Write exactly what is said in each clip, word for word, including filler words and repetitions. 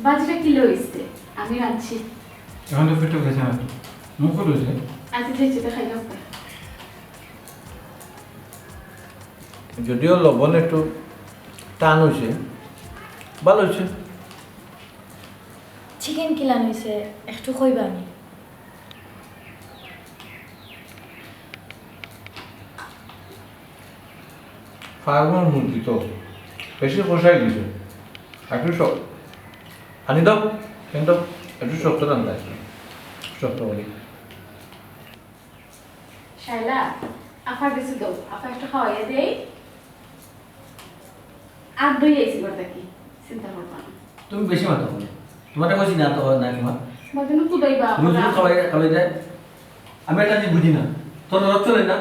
বাজিটা কি লইছে? আমি রাঁধছি। এখন তো পেটে গেছে না তো। মুখে রয়েছে। আচ্ছা, ঠিক আছে, খাই দাও। যদিও লবণ একটু টান হইছে, ভালা হইছে। চিকেন কিলান হইছে, একটু কইবা নি? ফার্মর মুরগি তো বেশি কষাই দিছে, একটু শক্ত। আনি দাও, কিন্তু একটু শক্ত রান্না আছে, শক্ত করি। শাইলা, আফার কাছে দাও, আফা একটু খাওয়াইয়া দেই। আর দই আইছি ঘর থাকি, চিন্তা করবা না। তুমি বেশি মাতো কইলে। তোমারটা কইছি না তো, না তোমার। মাঝে না কুদাইবা, রোজ রোজ খাওয়াই, খাওয়াই দেয়। আমি একটা জিনিস বুঝি না। তোর রোজ চলে না?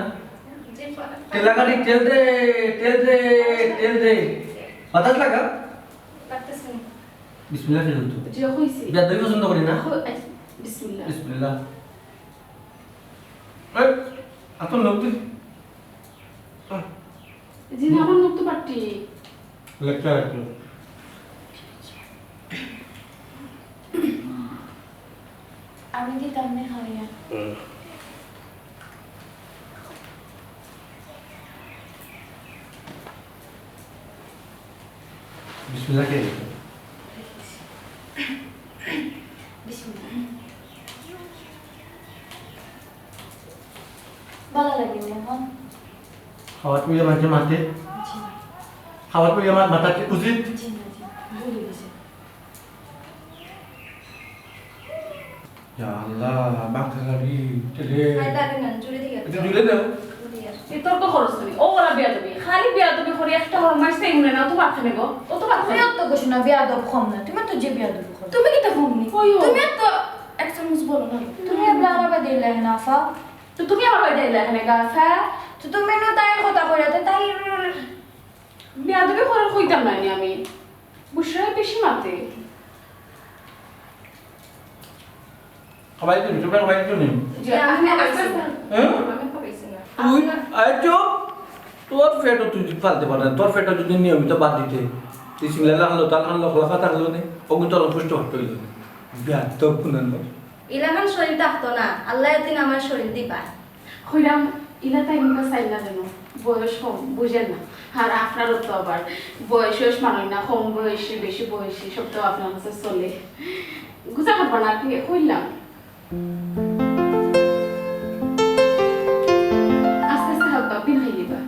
তেলাকাটি তেল দে, তেল দে, তেল দে। বাতাস লাগা? লাগতেছে না। বিসমিল্লাহ খেয়ে তো। জি, কইছি। বিয়াদবি পছন্দ করি না। হ-, আচ্ছা, বিসমিল্লাহ। বিসমিল্লাহ। এই, এত লোক তুই। আহ। জি না, আমার মুখ তো পাটি। লেকচার একটু। আমি দিতাম না খাওয়াইয়া। বিসমিল্লাহ কে? বিসমিল্লাহ। ভালা লাগে না এখন। খাওয়াত বইয়া মাঝে মাঝে। জি। খাওয়াত বইয়া মা-, মাথা কি উচিত? জি না, জি। ভুলে গেছে। ইয়া আল্লাহ, বাঁকা গাড়ি, তেলে। আর লাগে না, জুড়ে দিয়ে একটু জুড়ে দাও। জুড়ে দিয়ে। এই তোর তো খরচ তুমি, ও ওরা বেয়াদবি। খালি বেয়াদবি করে একটা হরমাইশ তাই মনে না, তো বাচ্চা নেব। ও তো বাচ্চা তুমি নেব। অত কিছু না, বেয়াদব কম না। তুমি তো যে বেয়াদব করো। তুমি কিতা কম নি? ওই ও। তুমি তো এক চামচ বলো না। তুমি এবলা আমার বাদে এলে না, আফা। তো তুমি আমার বাদে এলে এখানে, গাছা। তো তুমি নু তাইর কথা কইরা, তো তাই বেয়াদবি করার কইতাম না নি আমি। বুঝছো, বেশি মাতে। খাবাই দিবি, তোমরা খাবাই দিবি নি? জি, আমি আস্তে আস্তে। হ্যাঁ? আমি খাবাইছি না। তুই, আয় চুপ। তোর পেটও তুই ফালতে পারে না। তোর পেটও যদি নিয়মিত বাদ দিতে, তুই সিঙ্গালা আনলো, তাল আনলো, খোলাফা থাকলো নে, ওগুলো তোর অপুষ্ট হতে হইল না। বেয়াদব গুণান। ইলাখান শরীর থাকতো না, আল্লাহ এদিন আমার শরীর দিবা। কইলাম, ইলা তাই নিবা চাইল না কেন? বয়স কম, বুঝেন না। আর আপনারও তো আবার বয়স, বয়স মানই না, কম বয়সী, বেশি বয়সী, সব তো আপনার কাছে চলে। গুজা খাবা না, কি কইলাম? আস্তে আস্তে খাবা, বিন খাই দিবা।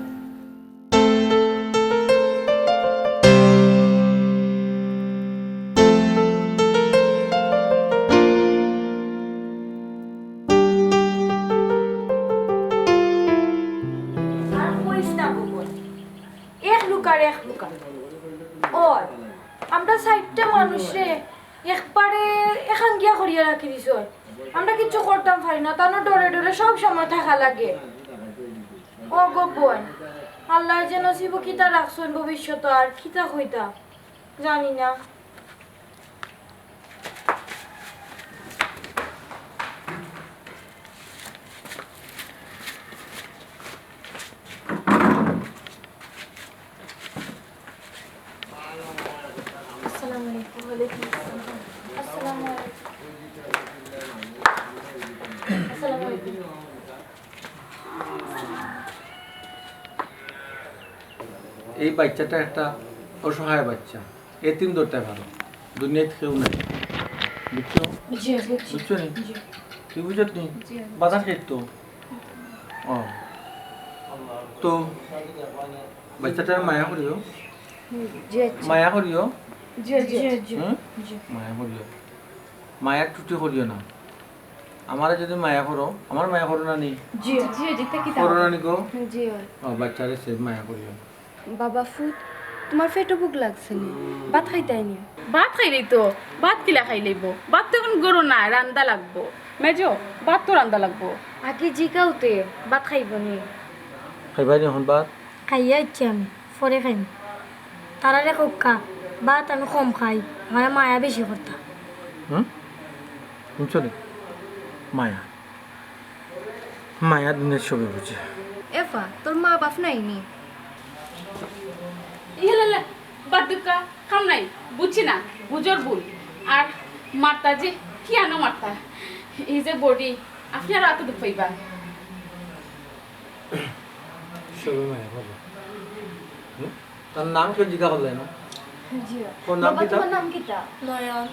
আর কইস না, বুবন। এক লুকার, এক লুকার। ওই, আমরা চাইরটা মানুষরে একবারে একাঙ্গিয়া করিয়া রাখি দিছইন। আমরা কিচ্ছু করতাম পারি না, তানু ডরে ডরে সব সময় থাকা লাগে। ও গো বইন, আল্লায় যে নসিবো কিতা রাখছইন ভবিষ্যতে, আর কিতা কইতা জানি না। আসসালামু আলাইকুম। ওয়ালাইকুম আসসালাম। আসসালামু আলাইকুম। আসসালামু আলাইকুম। এই বাচ্চাটা একটা অসহায় বাচ্চা, এতিম ধরতে পারো, দুনিয়াত কেউ নাই, বুঝছো? জি, বুঝছি। বুঝছো নি? জি। তুই বুঝত নি? জি। বাজার খাইতো। ও। তো বাচ্চাটার মায়া করিও। জি, আচ্ছা। মায়া করিও। জি, জি। জি, জি। হুম? জি। মায়া করিও। মায়ার ত্রুটি করিও না। আমারে যদি মায়া করো, আমার মায়া করো না নি? জি। জি, জি, তে কিতা করো না নি গো? জি, অয়। ও, বাচ্চারে সে মায়া করিও। বাবা ফুত, তোমার পেটো ভুক লাগছে নি? ভাত খাইতায় নি? ভাত খাইলেই তো, ভাত কিলা খাইলেইবো? ভাত তো এখন গরম না, রান্দা লাগবো। মেজো, ভাত তো রান্দা লাগবো। আগে জিকাউতে, ভাত খাইবো নি? খাইবায় নি এখন ভাত? খাইয়া আইচ্ছি আমি, পরে খাইমু। তারারে কউক্কা, ভাত আমি কম খাই, আমারে মায়া বেশি করতা। হুম? শুনছো নি? মায়া। মায়া দিনের সবে বুঝে। এফা, তোর মা বাপ নাই নি? ইয়া লা লা, বাদ দেউক্কা, কাম নাই, বুঝছি না, বুঝর ভুল। আর মারতা যে, কিয়ানো মারতা? এই যে বডি, আপনে আরো অত দুখ পাইবা। সবে মায়া করবো। হুম? তার নাম কেউ জিজ্ঞাসা করলে না? জি। ওর নাম বাবা, কিতা? তোমার নাম কিতা? নয়ন।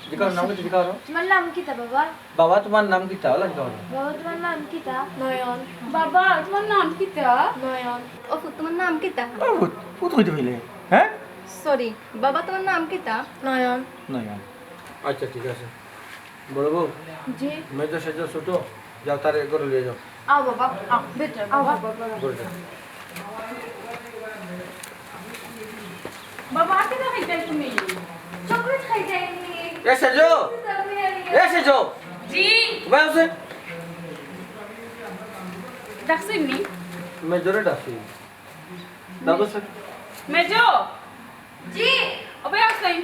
জিজ্ঞাসা, নাম কি জিজ্ঞাসা করো? তোমার নাম কিতা, বাবা? বাবা, তোমার নাম কিতা? ওলা জিজ্ঞাসা করো। বাবা, তোমার নাম কিতা? নয়ন। বাবা, তোমার নাম কিতা? নয়ন। ও ফুত, তোমার নাম কিতা? ও ফুত, ফুত কইতে কইলে? হ্যাঁ? সরি, বাবা, তোমার নাম কিতা? নয়ন। নয়ন। আচ্ছা, ঠিক আছে। বড় বউ, জি। মেজো সেজো ছোট, যাও, তারে ঘরো লইয়া যাও। আও বাবা, আও, ভিতরে, আও বাবা। বাবা, বাবা। ঘরো যাও। বাবা, আর কিতা খাইতায় তুমি? চকলেট খাইতায় নি? এ সেজো! এ সেজো! জি। ঘুমাই আছে? ডাকছেন নি? মেজোরে ডাকছি। ডাকো স্যার। মেজো! জি। ওবে আসলেন।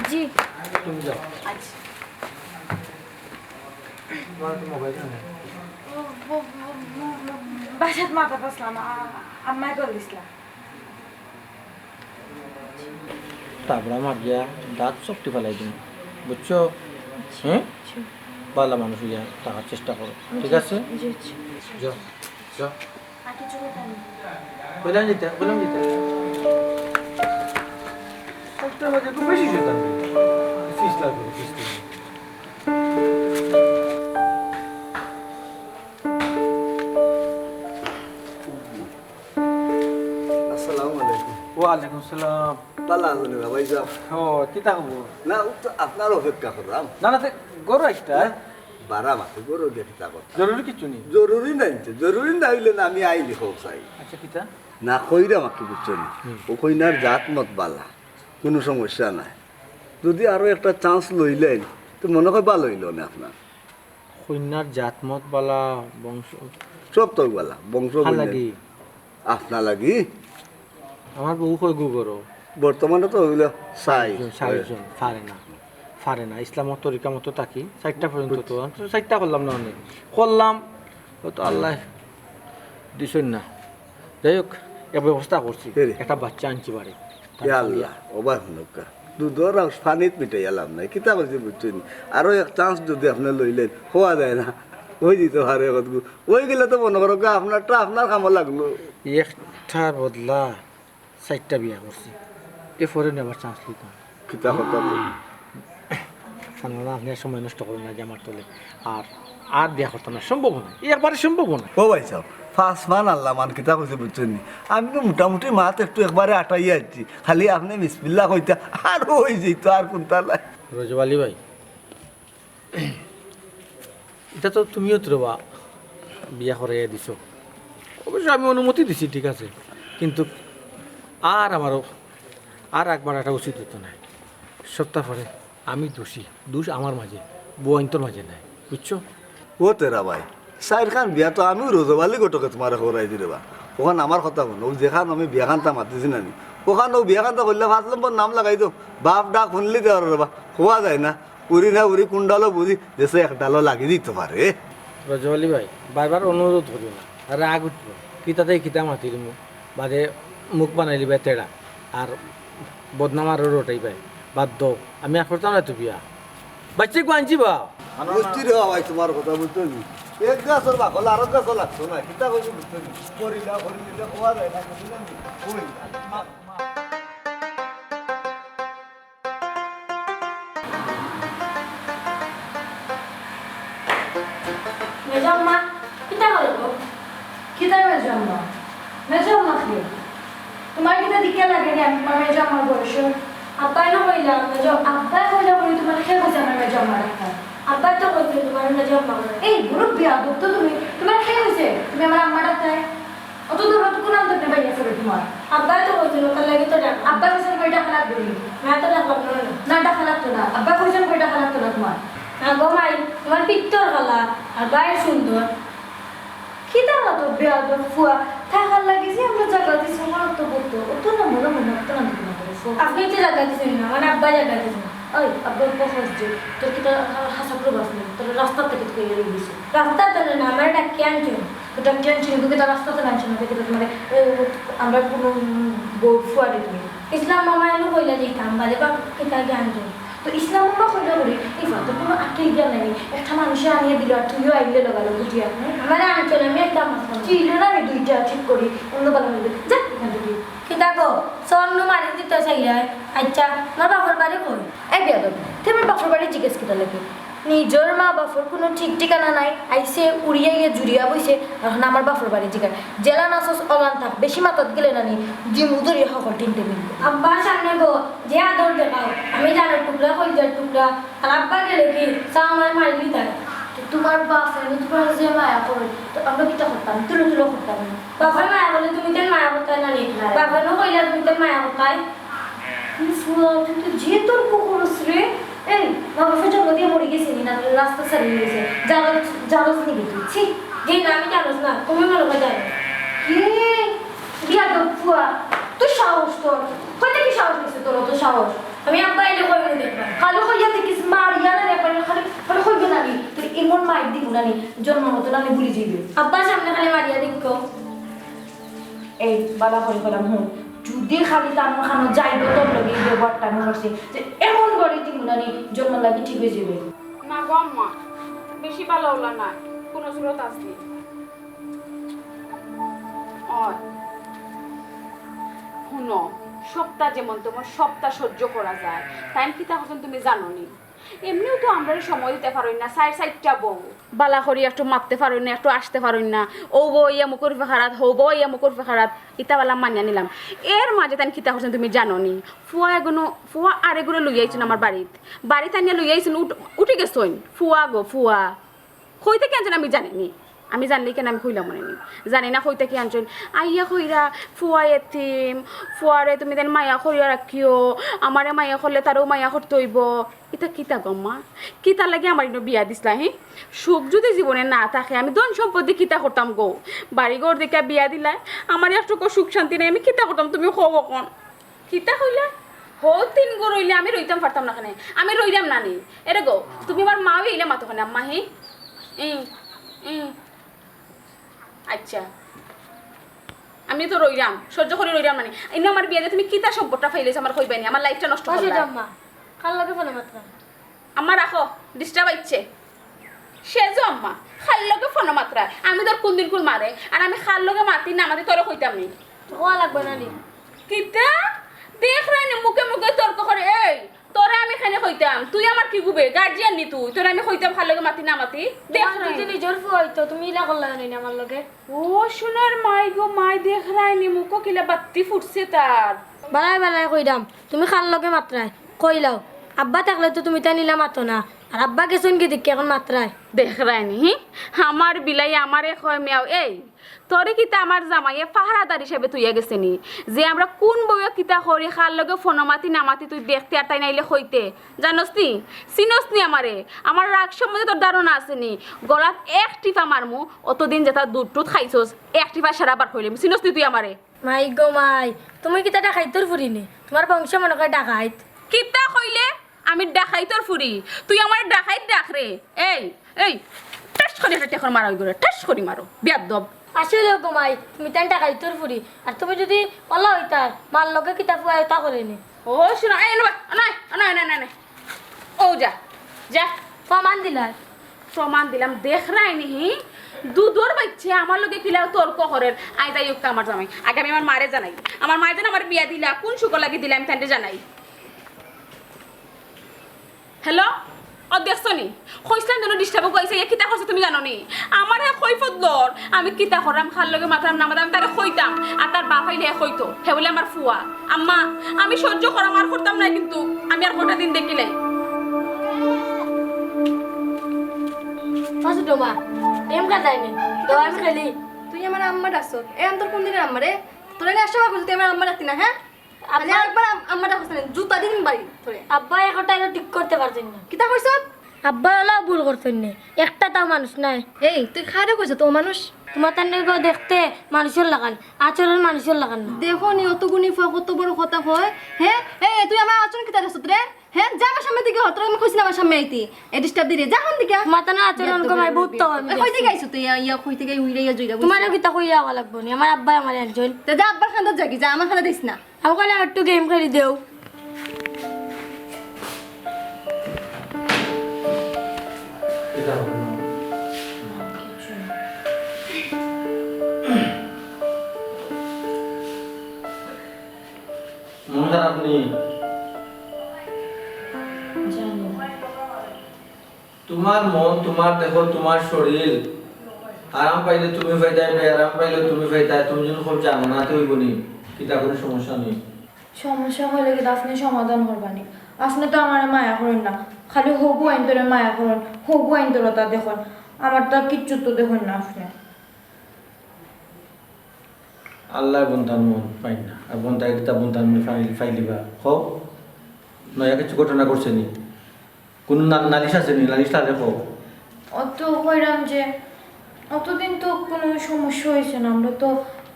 জি। তুমি যাও। আচ্ছা। তোমার তো মোবাইল নেই। ও, ব-, ব-, ব-, ব-, বাসাত মাতা পাসলাম, আ-, আম্মায় কল দিসলা। তারপরে আমার গিয়া দাঁত চকটি ফালাই দিন, বুঝছো? হুম? জি। ভালা মানুষ হইয়া থাকার চেষ্টা করো, ঠিক আছে? জি, জি। যাও, যাও। আর কিছু কথা নেই। বললাম যেতে, বললাম যেতে। একটা বাজে খুব বেশি শয়তান। ফিস লাগবে, ফিস লাগবে। আসসালামু আলাইকুম। ওয়ালাইকুম সালাম। ভালা আছইন নি ভাই সাব? ও, কিতা খবর? না, ও তো আপনার অপেক্ষা করলাম। না, না, তে গরু একটা। না, বারা মাতে গরু দিয়ে কিতা কথা? জরুরি কিছু নেই। জরুরি নাই তো, জরুরি না হইলে না আমি আইলি হোক চাই। আচ্ছা, কিতা? না কইরা মাকে বুঝছো নি? হুম। ও কইনার জাত মত বালা, কোনো সমস্যা নাই। যদি আরো একটা চান্স লইলেন, তো মনে হয় ভালো হইল না আপনার। কইনার জাত মত বালা, বংশ সব তো বালা, বংশ হার বইলে। লাগি? আপনার লাগি? আমার বউ কয় গু করো। বর্তমানে তো হইল সাই। চাইরজন, চাইরজন, পারে না। পারে না। ইসলামর তরিকা মতো থাকি, চাইরটা পর্যন্ত তো, আমি তো চাইরটা করলাম না অনেক। করলাম, ও তো আল্লাহ দিছইন না। যাই হোক, এক ব্যবস্থা করছি। কে রে? একটা বাচ্চা আনছি বাড়ি। ইয়া আল্লাহ, ওবার হুনুকা। দুধর আউশ পানিত মিটাইয়া লাভ নাই। কিতা কইছি বুঝছইন নি? আরো এক চান্স যদি আপনি লইলেন, হওয়া যায় না। ওই দিতে পারে কতগু। ওই গেলে তো মনে করো গা, আপনারটা আপনার কামো লাগলো। একটার বদলা চাইরটা বিয়া করছি। এরপরে নি আবার চান্স লইতাম। কিতা কথা তো? কারণ আপনি আর সময় নষ্ট করেন না যে আমার তলে। আর, আর বিয়া করতাম না, সম্ভব না। এই একবারে সম্ভব না। ও ভাই সাব, পাঁচ মান আল্লাহ মান কিতা কইছে বুঝছইন নি? আমি তো মোটামুটি মাত একটু একবারে আটাইয়া আইছি। খালি আপনি বিসমিল্লাহ কইতা আর ওই যেত আর কোনটা নাই। রজব আলী ভাই, ইটা তো তুমিও তো রেবা বিয়া করাইয়া দিছো। অবশ্য আমি অনুমতি দিছি, ঠিক আছে, কিন্তু আর আমারও আর একবার এটা উচিত হইতো না। সপ্তাহ পরে আমি দোষী, দোষ আমার মাঝে, বউয়াইন্তর মাঝে নাই, বুঝছো? ও তেরা ভাই, চাইরখান বিয়া তো আমিও রজব আলী ঘটকে তোমারে করাই দিরে বা। ওখান আমার কথা হুনো, ও যেখান আমি বিয়াখানটা মাতিছি না নি, ওখান ও বিয়াখানটা করলে পাঁচ নম্বর নাম লাগাই দেও, বাপ ডাক হুনলি দেওয়ার রে বা, হওয়া যায় না। উড়ি না উড়ি কোন ডালো বুঝি, দেশে এক ডালো লাগি দিতে পারে। রজব আলী ভাই, বারবার অনুরোধ করিও না, রাগ উঠবো। কিতা তাই কিতা মাতিলিমু, বাদে মুখ বানাইলিবায় তেড়া, আর বদনাম আরো রটাইবায়। বাদ দেও, আমি আর করতাম না তো বিয়া। বাচ্চা গো আনছি বা। বুঝছি রে ভাই, তোমার কথা বুঝছো নি? এক গাছর বাকল আর এক গাছও লাগতো না, কিতা কইছি বুঝছো নি? করি না, করি নিলে কোয়া যায় না, কিছু জানি। ওই, মা, মা। মেজো আম্মা, কিতা করো গো? কিতা মেজো আম্মা? মেজো আম্মা কে? তোমার কিতা দিকে লাগে নি আমি তোমার মেজো আম্মার বয়স? আব্বায় না কইলা, মেজো আব্বায় কইলা বলি তোমার কে কইছে আমার মেজো আম্মা ডাকতাম? আব্বায় তো কইছে তোমার মেজো আম্মা করে। এই বুড়ো বিয়াদব তো তুমি, তোমার কে কইছে তুমি আমার আম্মা ডাকতায়? অত দূর অত কোন আনতে বাইরে ফেলে তোমার? আব্বায় তো কইছিল, তার লাগি তো ডাক। আব্বায় কইছে কই ডাকা লাগবে নি? না তো ডাকলাম না। না ডাকা লাগতো না। আব্বায় কইছে কই ডাকা লাগতো না তোমার? না গো মাই, তোমার পিত্তর গলা আর বাইর সুন্দর। কি দাঁড়া তো বেয়াদব ফুয়া, থাকার লাগি যে আমরা জাগা দিছি, আমার তো বলতো, ও তো না মনে মনে, তো না মনে মনে, ফুয়া। আপনি তো জাগা দিছেন না, মানে আব্বায় জাগা দিছেন। ওই, আব্বা, আব্বা, হস যে, তোর কি তার হাসা প্রবাস নেই? তোর রাস্তা থেকে তো কইয়া দিছে। রাস্তা তো না, আমার ডাকিয়া আনছো। তো ডাকিয়া আনছো, কিন্তু কি তার রাস্তা তো আনছো না, দেখি তো তোমার, এ, আমরা কোনো, উম, বউ ফুয়া দেখি। ইসলাম মামা এনে কইলা যে কাম বাদে বা কিতা জ্ঞান দেন। তো ইসলাম মামা কইলা করি, এই ফাতে কোনো আকিল জ্ঞান নাই। একটা মানুষে আনিয়া দিল আর তুইও আইলে লগালগ উঠিয়া। আমারে আনছো না, আমি একটা মাছ খাবো। কি ইলো না আমি দুইটা ঠিক করি, অন্য বালা মিলবে। যা এখান থেকে। কিতা গো, স্বর্ণ মারি দিতে চাইলাই। আচ্ছা, আমার বাপর বাড়ি কই? এই বেয়াদব, তুই আমার বাপর বাড়ি জিজ্ঞেস কিতা লাগে? নিজর মা বাপর কোনো ঠিক ঠিকানা নাই, আইছে উড়িয়া গিয়া জুড়িয়া বইছে, এখন আমার বাপর বাড়ি জিগার। জেলা নাচস অলান থাক, বেশি মাথাত গেলে না নি, জিমু ধরিয়া হকল তিনটে মিলবে। আব্বার সামনে গো, যে আদর দেখাও, আমি জানো টুকরা কইজার টুকরা, আর আব্বা গেলে কি, চা আমার মারি দিতাই। তো তোমার বাপ এনে তোমার যে মায়া করে, তো আমরা কিতা করতাম? তুলো তুলো করতাম। বাপরে মায়া বলে তুমি তেন মায়া করতাই না নি? না। বাপরে কইলা তুমি তেন মায়া করতাই? ফুয়া, তুই তো যে তর্ক করস রে। এই, মা বাপে জন্ম দিয়া মরি গেছে নি, না রাস্তা ছাড়ি গেছে? জানোস, জানোস নি তুই? ছি। জি না, আমি জানোস না, তুমি মনে হয় জানো। কি? বিয়াদব ফুয়া, তুই সাহস তোর। কইতে কি সাহস হইছে তোর অত সাহস? আমি আব্বা এলে কইমু দেখবা। খালি কইয়া দেখিস, মারিয়া না রে, খালি, খালি কইবে না নি। তোর এমন মাইর দিব না নি, জন্ম মতো না নি ভুলি যাইবে। আব্বার সামনে খালি মারিয়া দেখো। এই বালা করি কইলাম, হুন, যদি খালি তার খানো যাইব, তোর লগে এই ব্যবহারটা আমি করছি, যে এমন করি দিব না নি, জন্ম লাগি ঠিক হয়ে যাবে। না গো আম্মা, বেশি বালা অলা না, কোনো সুরত আসবি। অয়, হুনো, সবটা যেমন তেমন, সবটা সহ্য করা যায়। তাইন কিতা করছইন তুমি জানো নি? এমনেও তো আমরারে সময় দিতে পারইন না, চাইর চাইরটা বউ। বালা করি একটু মাততে পারইন না, একটু আসতে পারইন না। অউ বউ ইয়া মুখর ফেকারাত, হউ বউ ইয়া মুখর ফেকারাত, ইতা বালা মানিয়া নিলাম। এর মাঝে তাইন কিতা করছইন তুমি জানো নি? ফুয়া এগুনো, ফুয়া আর এগুরে লইয়া আইছইন আমার বাড়িত। বাড়িত আনিয়া লইয়া আইছইন, উঠ-, উঠি গেছইন। ফুয়া গো, ফুয়া। কই থাকি আনছইন আমি জানি নি। আমি জানলে কেনে আমি কইলাম মনে নি। জানি না কই থাকি আনছইন। আইয়া কইরা, "ফুয়া এতিম, ফুয়ারে তুমি তাইন মায়া করিয়া রাখিও, আমারে মায়া করলে তারেও মায়া করতে অইবো।" ইতা কিতা গো আম্মা? কিতা লাগি আমার ইনো বিয়া দিছলা, হি? সুখ যদি জীবনে না থাকে, আমি ধন সম্পদ দি কিতা করতাম গো? বাড়ি ঘর দেখিয়া বিয়া দিলায়, আমার একটুকু সুখ শান্তি নাই, আমি কিতা করতাম তুমি কও অখন? কিতা কইলা? হউ তিন গু রইলে আমি রইতাম পারতাম না কেনে? আমি রইরাম না নি। এরে গো, তুমি আমার মা অইয়া ইলা মাতো কেনে আম্মা, হি? ই, ই। আচ্ছা। আমি তো রইরাম, সহ্য করি রইরাম না নি। ইনো আমার বিয়া দিয়া তুমি কিতা সম্পদটা পাইলাইছো আমার কইবায় নি? আমার lifeটা নষ্ট করলায়। আম্মা, কার লগে ফোনো মাতরায়? আম্মা রাখো, disturb আইছে। সেজো আম্মা, কার লগে ফোনো মাতরায়? আমি তোর কোন দিন কোন মারে, আর আমি কার লগে মাতি না মাতি তোরে কইতাম নি। কওয়া লাগবো না নি। কিতা? দেখরায় নি মুখে মুখে তর্ক করে, এই, তোরে আমি কেনে কইতাম, তুই আমার কিগু বে, guardian নি তুই, তোরে আমি কইতাম কার লগে মাতি না মাতি। দেখরায় নি। নিজর ফুয়া অইতো, তুমি ইলা করলায় নি আমার লগে। ও সোনার মাই গো মাই, দেখরায় নি মুখো কিলা বাত্তি ফুটছে তার। বালাই বালাই কইরাম, তুমি কার লগে মাতরায়? কইলাও, আব্বা থাকলে তো তুমি তাইন ইলা মাতো না, আর আব্বা গেছইন গি দেখি অখন মাতরায়। দেখরায় নি, হি? আমার বিলাই আমারে কয় মিয়াও, এই, তোরে কিতা আমার জামাইয়ে পাহারাদার হিসাবে থইয়া গেছে নি? যে আমরা কোন বউয়ে কিতা করি, কার লগে ফোনো মাতি না মাতি তুই দেখতে আর তাইন আইলে কইতে। জানোস নি? চিনোস নি আমারে? আমার রাগ সম্বন্ধে তোর ধারণা আছে নি? গলাত এক টিপা মারমু, অতদিন যেতা দুধ টুধ খাইছস, এক টিপা সারা বার করিলিমু। চিনোস নি তুই আমারে? মাই গো মাই, তুমি কিতা ডাকাইতর ফুরি নি? তুমার বংশ মনে কয় ডাকাইত। কিতা কইলে? আমি ডাকাইতর ফুরি? তুই আমারে ডাকাইত ডাক রে। এই, এই, ঠাস করি একটা টেকর মারা অই গরে, ঠাস করি মারো, বেয়াদব। আসলে গো মাই, তুমি তাইন ডাকাইতর ফুরি। আর তুমি যদি অলা অইতায়, মার লগে কিতা ফুয়ায় অতা করে নি। ও, শুনো, এই, নয়, নয়, নয়, নয়, নয়। ও যা, যা। প্রমাণ দিলায়। প্রমাণ দিলাম, দেখরায় নি, হি? দুধর বাইচ্চা আমার লগে কিলা তর্ক করের। আই যাই হোক, আমার জামাই। আগে আমি আমার মারে জানাই। আমার মায়ে যেন আমার বিয়া দিলা, কোন সুখর লাগি দিলা, আমি তাইনরে জানাই। হ্যালো? ও দেখছো নি? কইছলাম যেন disturb অইছে, এ কিতা করছে তুমি জানো নি? আমার হে কই ফদলর, আমি কিতা কররাম, কার লগে মাতরাম না মাতরাম, আমি তারে কইতাম, আর তার বাপ আইলে হে কইতো, হে বলে আমার ফুয়া। আম্মা, আমি সহ্য করাম, আর করতাম না কিন্তু, আমি আর কটা দিন দেখিলাই। ও ছোট মা, এম কাদায়নি, তো আমি খেলি। তুই আমার আম্মা ডাকছ, এ আমি তোর কোন দিনের আম্মা রে? তোর আগে একশো বার কইছি, তুই আমার আম্মা ডাকতি না, হ্যাঁ? খালি আব্বা, একবার আম-, আম্মাটা কইছ না, জুতা দিন বাড়ি তোরে। আব্বা একটা এলো ঠিক করতে পারছেন না। কিতা কইছ? আব্বা ওলা ভুল করছেন না, একটা তাও মানুষ নাই। এই, তুই খারে কইছ তো মানুষ? তোমার তার নাকি দেখতে মানুষের লাগান, আচরণ মানুষের লাগান না। দেখো নি, অত গুণী ফুয়া কত বড় কথা কয়। হ্যাঁ, এই, তুই আমার আচরণ কিতা দেখছ রে? হ্যাঁ, যা আমার সামনে থেকে হট, তোর আমি কইছি না আমার সামনে আইতি। এ disturb দিরে, যা কোন দিকে? তোমার তার আচরণ কমাই বহুত তো আমি এ, কই দেখছি। দিকে আইছো তুই? ইয়া, ইয়া, কই থেকে উইরা ইয়া জুইরা বইছো? তোমারও কিতা কইয়া আওয়া লাগবো নি? আমার আব্বা আমার একজন। তে যা আব্বার খান্দাত যাগি, যা আমার খান্দাত দিস না। আও খালি একটু গেম খেলি দেও। মন খারাপ নি? জানি। তোমার মন, তোমার দেহ, তোমার শরীর, আরাম পাইলে তুমি পাইতায়, বেআরাম পাইলে তুমি পাইতায়, তুমি যেন খুব জানো না, তুই বলি, কিতা কোনো সমস্যা নেই। সমস্যা হইলে কিতা আপনে সমাধান করবা নি? আপনে তো আমারে মায়া করইন না, খালি হবু আইন্তরে মায়া করইন, হবু আইন্তরে তা দেখইন, আমার তো আর কিচ্ছু তো দেখইন না আপনে। আল্লায় বন্দার মন পাইন না, আর বন্দায় কিতা বন্দার মন পাইলিবা? কও, নয়া কিছু ঘটনা ঘটছে নি? কোনো না-, নালিশ আছে নি? নালিশ থাকলে কও। অত কইরাম যে অতদিন তো কোনো সমস্যা হইছে না, আমরা তো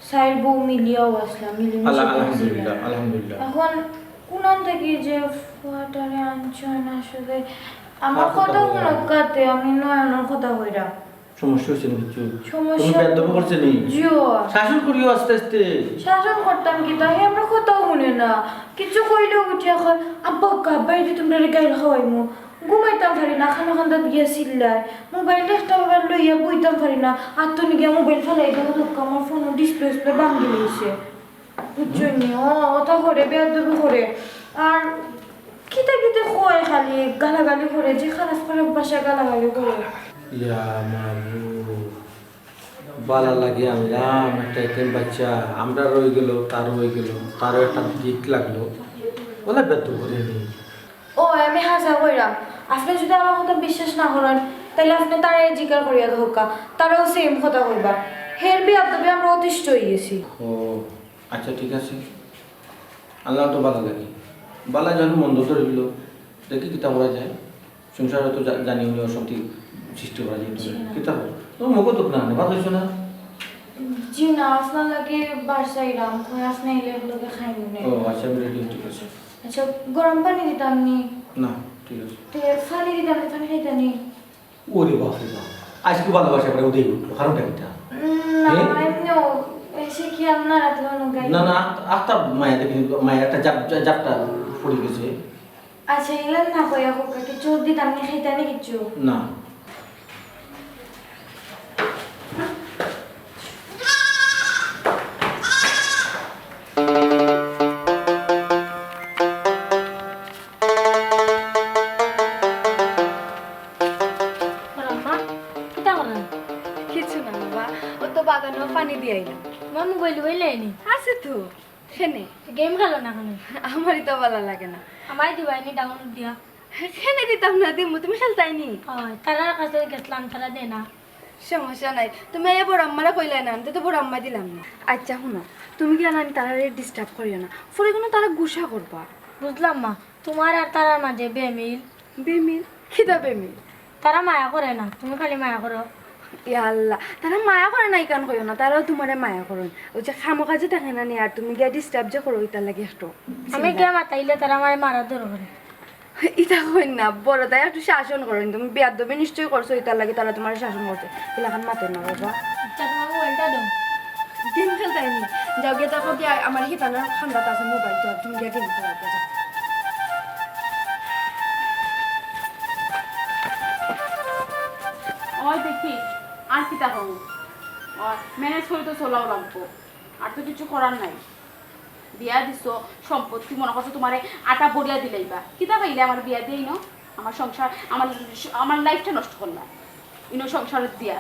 চাইর বউ মিলিয়াও আছলাম, মিলিমিশি আল্লাহ, করছিলাম। আলহামদুলিল্লাহ, আলহামদুলিল্লাহ। এখন কুনান থাকি যে ফুয়াটারে আনছইন আসলে, আমার কথা হুনউক্কা তে, আমি নয়নর কথা কইরাম। সমস্যা হইছে না কিচ্ছু? সমস্যা তুমি বেয়াদবি করছে নি? জিও। শাসন করিও আস্তে আস্তে। শাসন করতাম কিতা, হে আমরার কথাও হুনে না। কিছু কইলেও উঠিয়া কয়, "আব্বা, আব্বা, এই যে তোমরারে গাইল খাওয়াইমু।" ঘুমাইতাম পারি না, খানো কান্দাত গিয়া চিল্লায়। মোবাইলটা একটা বার লইয়া বইতাম পারি না। আত্তনি গিয়া মোবাইল ফালাই দেয়, দেখো আমার ফোনর ডিসপ্লে ডিসপ্লে ভাঙ্গি লইছে। বুঝছো নি? ও, অতা করে, বেয়াদবি করে। আর কিতা কিতা কয় খালি, গালাগালি করে, যে খারাপ খারাপ ভাষা গালাগালি করে। ইয়া মাবুদ। বালা লাগে আনলাম একটা এতিম বাচ্চা, আমরারও অইগেলো, তারও অইগেলো, তারও একটা দিক লাগলো, অলা বেয়াদব করে নি। ও, আমি হাছা কইরাম, আপনে যুদি আমার কথা বিশ্বাস না করইন, তাইলে আপনে তারারে জিকার করিয়া দেখউক্কা, তারাও সেম কথা কইবা। হের বেয়াদবি আমরা অতিষ্ঠ অইগেছি। ও, আচ্ছা, ঠিক আছে। আনলাম তো বালা লাগে। বালা যখন মন্দ ধরিল, দেখি কিতা করা যায়। সংসারে তো জা-, জানি উনি অশান্তি সৃষ্টি করা যায়। জি না। কিতা কর? তোমার মুখো তো না, ভাত হইছো না? জি না, আপনার লাগি বাসাইরাম, কই আপনে আইলে লগে খাইমু নে। ও, আচ্ছা, আমি রেডি, ঠিক আছে। আচ্ছা, গরম পানি দিতাম নি? না, ঠিক আছে। তে পানি দিতাম নি, পানি খাইতা নি? ওরে বাপ রে বাপ, আজকে ভালোবাসা করে উদয় উঠলো, কারণটা কিতা? উম, না, হ্যাঁ? এমনিও এসে কি আপনার হাতে কোনো গায়ে না, না, আখ-, আখতা মায়া দেখি, মায়া একটা জাপ-, জা-, জাপটা পড়ে গেছে। আচ্ছা, ইলান না কইয়া হোক, কিছু দিতাম নি, খাইতা নি কিছু? না। ওর আম্মা, কিতা করেন? কিছু না বাবা, ও তো বাগানো পানি দিয়া আইলাম। তোমার মোবাইল উবাইল নাই নি? আছে তো। খেনে? গেম খেলো না কেনে? আমারই তো ভালা লাগে না। আমায় দিবায়নি ডাউনলোড দিয়া। খেনে দিতাম না, দিমু, তুমি খেলতায় নি? অয়, তারার কাছে গেছলাম, তারা দেয় না। সমস্যা নাই, তুমি আইয়া বড় আম্মারে কইলায় না, আমি তো বড় আম্মায় দিলাম না। আচ্ছা হুনো, তুমি কিতা নানি তারারে ডিস্টার্ব করিও না, পরে কিন্তু তারা গুসা করবা। বুঝলাম মা, তোমার আর তারার মাঝে বেমিল। বেমিল? কিতা বেমিল? তারা মায়া করে না, তুমি খালি মায়া করো। ইয়া আল্লাহ, তারা মায়া করে না ইখান কইও না, তারাও তোমারে মায়া করইন। ওই যে খামোখা যে থাকে না নি, আর তুমি গিয়া ডিস্টার্ব যে করো, ইতার লাগি একটু আমি চিন্তা। গিয়া মাতাইলে তারা আমারে মারার ধরো করে। ইতা কইন না, বড় তাই একটু শাসন করইন। তুমি বেয়াদবি নিশ্চয় করছো, ইতার লাগি তারা তোমারে শাসন করছে। ইলাখান মাতইন না বাবা। আচ্ছা, তোমার মোবাইলটা দাও। গেম খেলতায় নি? যাও গিয়া দেখো গিয়া আমার হিতানোর খান্দাত আছে মোবাইল, তো তুমি গিয়া গেম খেলাও গিয়া, যাও। ওই দেখি, আর কিতা কমু? ওই, ম্যানেজ করি তো চলাও লাগবো, আর তো কিছু করার নাই। বিয়া দিছো, সম্পত্তি মনে করছো তোমারে আটা ভরিয়া দিলাইবা। কিতা পাইলে আমার বিয়া দিয়া ইনো? আমার সংসার, আমার, আমার লাইফটা নষ্ট করলা ইনো সংসার দিয়া।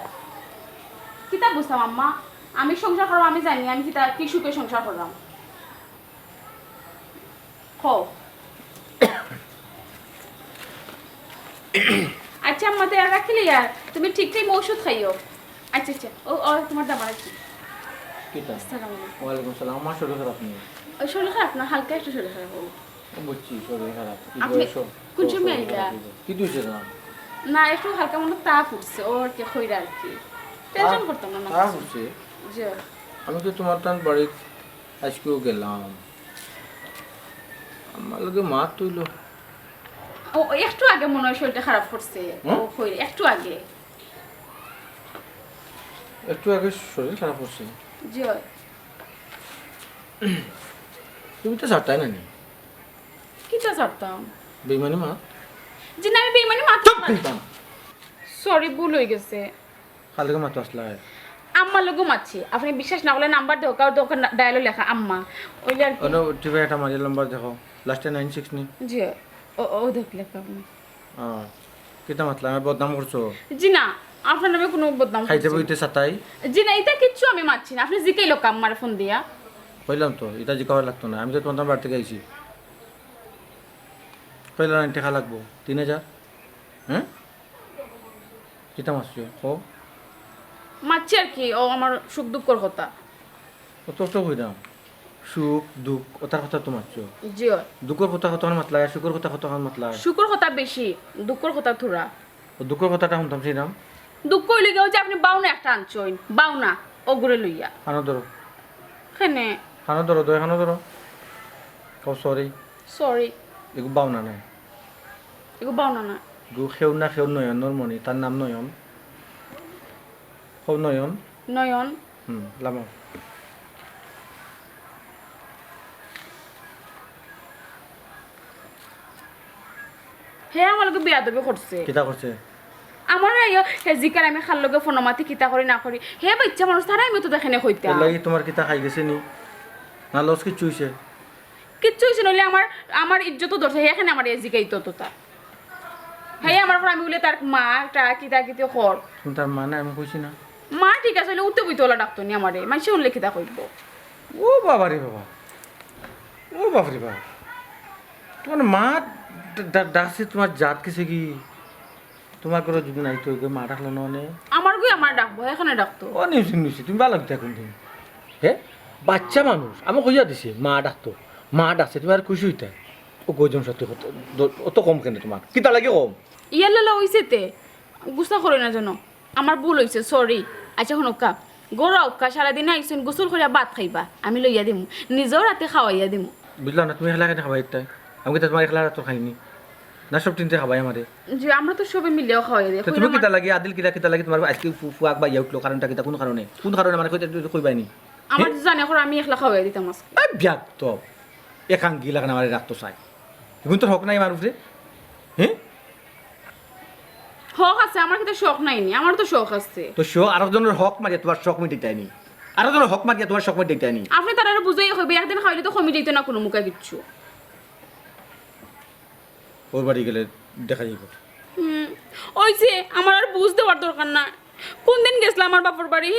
কিতা বুঝতাম আম্মা, আমি সংসার করলাম, আমি জানি আমি কিতা, কি সুখে সংসার করলাম। কও। আচ্ছা আম্মা, তে আর রাখিলে আর তুমি ঠিক টাইম ঔষধ খাইও। আচ্ছা, আচ্ছা, ও, ও, তোমার দাবার আছে। কিতা? আসসালামু আলাইকুম। ওয়ালাইকুম সালাম। আমার শরীর খারাপ নি? ও, শরীর খারাপ না, হালকা একটু শরীর খারাপ। ও, বুঝছি, শরীর খারাপ। কি আপনি বয়স? কোন সময় আইলা? কি দুইছে না? না, একটু হালকা মনে তাপ উঠছে, ও আর কি, খইরা আর কি। টেনশন করতাম না, না তাপ কিছু। উঠছে? জি। আমি তো তোমার তান বাড়িত আজকেও গেলাম। আমার লগে মাত অইলো। ও, একটু আগে মনে হয় শরীরটা খারাপ করছে। হুম? ও, খইরা, একটু আগে। একটু আগে শরীর খারাপ করছে? জি। তুমি তো ছাড়তায় না নি। কিতা ছাড়তাম? বেইমানি মা। জি না, আমি বেইমানি মাত না। সরি, ভুল অই গেছে। কার লগে মাতো আছলায়? আম্মার লগেউ মাতছি। আপনে বিশ্বাস না করলে নাম্বার দেখউক্কা, অউ দেখউক্কা ডায়ালো লেখা আম্মা। অইলে আর কি। অনো টিপা একটা মারিয়া নাম্বার দেখো। লাস্টে নাইন সিক্স নি? জি, অউ, অউ দেখউক্কা আপনে। আহ, কিতা মাতলা? আমারে বদনাম করছো? জি না, আপনার নামে কুনু বদনাম করছি না। খাইতে বইতে ছাড়তায়? জি না, ইতা কিচ্ছু আমি মাতছি না। আপনে জিকাইলাউক্কা আম্মারে ফোন দিয়া। কইলাম তো, ইতা জিকাওয়া লাগতো না। আমি তো তুমার বাড়ি থাকি আইছি। কইলা না, টেকা লাগবো। তিন হাজার? হ্যাঁ? কিতা মাতছো? কও। মাতছি আর কি, অউ আমার সুখ দুঃখর কথা। অত তো কইরাম। সুখ, দুঃখ, অতার কথা তো মাতছো। জি অয়। দুঃখর কথা কতখান মাতলায়, আর সুখর কথা কতখান মাতলায়? সুখর কথা বেশি, দুঃখর কথা থুড়া। অউ দুঃখর কথাটা হুনতাম চাইরাম। দুঃখ অইলো গিয়া অউ যে আপনে বাউনা একটা আনছইন, বাউনা, অগুরে লইয়া। কানো ধরো। কেনে? কানো ধরো, দয় কানো ধরো। কও সরি। সরি। এগু বাউনা নায়। এগু বাউনা নায়। এগু কেউর না কেউর নয়নর মণি, তার নাম নয়ন। কও নয়ন। নয়ন। হুম, লামাও। হে আমার লগে বেয়াদবি করছে। কিতা করছে? আমারে আইয়া হে জিকার আমি কার লগে ফোনো মাতি কিতা করি না করি। হে বাইচ্চা মানুষ, তারে আমি তো দেখে নে কইতাম। এরলাগি তুমার কিতা খাই গেছে নি? না লস কিচ্ছু অইছে? কিচ্ছু অইছে না অইলে আমার, আমার ইজ্জতও ধরছে, হে কেনে আমারে জিকাইতো অততা। হে আমার পর আমি বুলে তার মা, টা কিতা কিতি কর। তুমি তার মা না, আমি কইছি না। মা ঠিক আছে, অইলে উঠতে বইতে অলা ডাকতো নি আমারে, মাইনষে হুনলে কিতা কইবো? ও বাবা রে বাবা, ও বাপ রে বাপ, তুমার মা ডা-, ডা-, ডাকছে, তুমার জাত গেছে গি? তুমার ঘরো যুদি নাই তো, অউ মা ডাকলো না অনে? আমার গই আমার ডাকবো, হে কেনে ডাকতো। ও নিউসি, নিউসি, তুমি ভালা লাগতে এখন তুমি। হে? বাইচ্চা মানুষ, আমি কইয়া দিছি, মা ডাকতো। মা ডাকছে, তুমি আর খুশি অইতায়। ও গজম সত্যি কত, দ-, অত কম কেনে তুমার? কিতার লাগি কম? ইয়াল্লা, অইছে তে। গুসা করইন না যেন। আমার ভুল অইছে, সরি। আইচ্ছা, হুনউক্কা। ঘরো আউক্কা, সারাদিন আইছইন, গোসল করিয়া ভাত খাইবা। আমি লইয়া দিমু। নিজর আতে খাওয়াইয়া দিমু। বুঝলাম না, তুমি একলা কেনে খাবাইতায়? আমি কিতা তুমার একলার আতর খাইনি? না, সব তিনটে খাবাই আমারে। জি, আমরা তো সবে মিলিয়াউ খাওয়াইয়া দেই। তে তুমি কিতার লাগি, আদিল কিতা, কিতার লাগি তুমার আইজকে ফু-, ফুয়াক বাইয়া উঠলো, কারণটা কিতা, কুন কারণে? কুন কারণে আমারে কইতায়, তুমি কইবায় নি? আমার হে? তো জানে করো, আমি একলা খাওয়াইয়া দিতাম আইজকে। এ, বেয়াদব। একাঙ্গি লাখান আমারে রাখতো চায়। ইগুন তোর হক নাই আমার উপরে? হে? হক আছে, আমার কিতা শখ নাই নি, আমার তো শখ আছে। তো শখ, আরক জনর হক মারিয়া তুমার শখ মিটাইতায় নি? আরক জনর হক মারিয়া তুমার শখ মিটাইতায় নি? আপনে তারারে বুঝাইয়া কইবা, একদিন খাওয়াইলে তো কমি যাইতো না কুনু মুখা কিচ্ছু। অউ বাড়ি গেলে দেখা যাইবো। হুম, অইছে, আমার আর বুঝ দেওয়ার দরকার না। কুনদিন গেছলা আমার বাপর বাড়ি?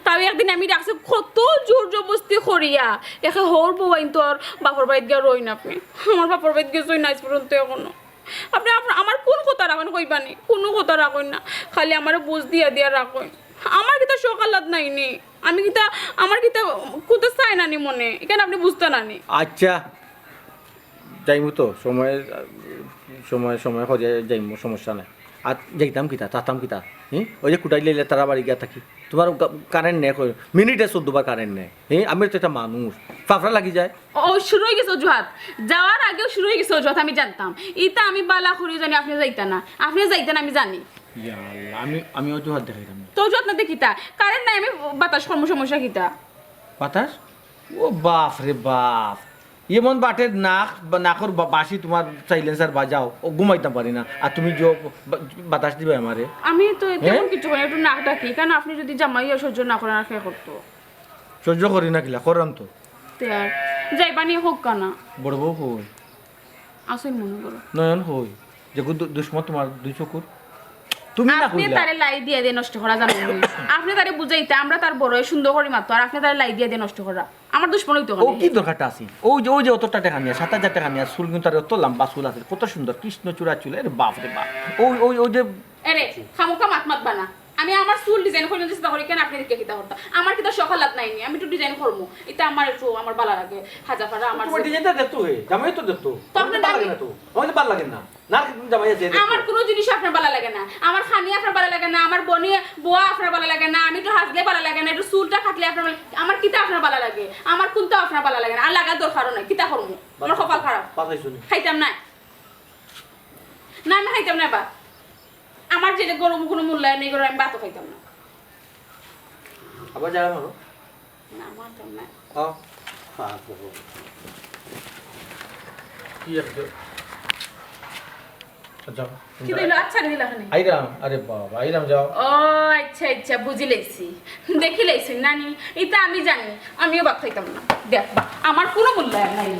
তাও একদিন আমি রাখছি কত জোর জবরদস্তি করিয়া। একে হউর বউ আইন তো আর বাপর বাড়িত গিয়া রইন আপনে। আমার বাপর বাড়িত গেছইন না আইজ পর্যন্ত এখনো। আপনে আপ-, আমার কুন কথা রাখইন কইবা নি? কুনু কথা রাখইন না। খালি আমারে বুঝ দিয়া দিয়া রাখইন। আমার কিতা শখ আহ্লাদ নাই নি? আমি কিতা, আমার কিতা কুনতা চায় না নি মনে? ইখান আপনে বুঝতা না নি? আইচ্ছা, যাইমু তো, সময়, সময়, সময় করিয়া যাইমু, সমস্যা নাই। আর যাইতাম কিতা, থাকতাম কিতা? হি? অউ যে কুটাই লইলে তারা বাড়ি গিয়া থাকি। তুমার কা-, কারেন্ট নেয়, কই, মিনিটে চৌদ্দ বার কারেন্ট নেয়। হি? আমি তো একটা মানুষ, ফাফড়া লাগি যায়। ও, শুরু অই গেছে অজুহাত। যাওয়ার আগেউ শুরু অই গেছে অজুহাত, আমি জানতাম। ইতা আমি বালা করিউ জানি আপনে যাইতা না। আপনে যাইতা না, আমি জানি। ইয়া আল্লাহ, আমি, আমি অজুহাত দেখাইতাম না। তো অজুহাত না দেখিতা? কারেন্ট নাই, আমি বাতাস করমু, সমস্যা কিতা? বাতাস? ও বাফরে বাফ, এমন বাটের নাক, বা নাকর বা-, বাঁশি তুমার silencer বাজাও, ও ঘুমাইতাম পারি না। আর তুমি যে বা-, বাতাস দিবায় আমারে। আমি তো হে? তেমন কিচ্ছু করি না, একটু নাক ডাকি, কারণ আপনে যুদি জামাই অইয়া সহ্য না করইন, আর কে করতো? সহ্য করি না কিলা, কররাম তো। তে আর যাইবা নি, কউক্কা না। বড় বউ কই? আছইন মনো করো। নয়ন কই? যেগু দু-, দুশমন তুমার দুই চকুর। তুমি না আপনে কইলা। তারে লাই দিয়া দিয়া নষ্ট করা জানো নি। আপনে তারে বুঝাইতা, আমরা তার বড়, সুন্দর করি মাততো, আর আপনে তারে লাই দিয়া দিয়া নষ্ট করা। আমার দুশমন অইতো ও কেনে? কি দরকারটা আছিল? অউ যে, অউ যে অতটা টেকা নিয়া, সাত হাজার টেকা নিয়া, চুল কিন্তু তার অত লম্বা চুল আছিল, কত সুন্দর, কৃষ্ণচূড়া চুল, এরে বাফরে বাফ। অউ, অউ, অউ যে এরে, খামোখা মাত মাতবা না। আমি আমার চুল design করি না, চিন্তা করি কেনে আপনে দেখি কিতা করতা? আমার কিতা শখ আহ্লাদ নাই নি? আমি একটু design করমু। ইতা আমার একটু আমার বালা লাগে। হাজা ফাড়া আমার তোমার যে design টা দেখতো হে, জামাই তো দেখতো। তো আমার আপনার বালা লাগে নানি? না তো। আমার তো বালা লাগে না। না, জামাই আছে, দেখতো। আমার কুনু জিনিস আপনার বালা লাগে না। আমার খানি আপনার বালা লাগে না, আমার বনি বোয়া আপনার বালা লাগে না, আমি একটু হাজলে বালা লাগে না, একটু চুলটা কাটলে আপনার বালা, আমার কিতা আপনার বালা লাগে? আমার কুনতা আপনার বালা লাগে না। আর লাগার দরকারও নাই। কিতা করমু? আমার কপাল খারাপ। বাতাস শুনি। খাইতাম না। না, আমি খাইতাম না বা। আমার যেটা গরম কুনু মূল্যায়ন নেই, গরম আমি ভাতও খাইতাম না। আবার যারা মারো? না, মারতাম না। ও, বাপ রে বাপ। কি আর কি? যাও। কিতা অইলো? আচ্ছা, দিলা কেনে? আইরাম, আরে বাবা, আইরাম, যাও। ও, আচ্ছা, আচ্ছা, বুঝি লাইছি, দেখি লাইছি, নানি, ইতা আমি জানি, আমিও ভাত খাইতাম না। দেখবা, আমার কুনু মূল্যায়ন নাই।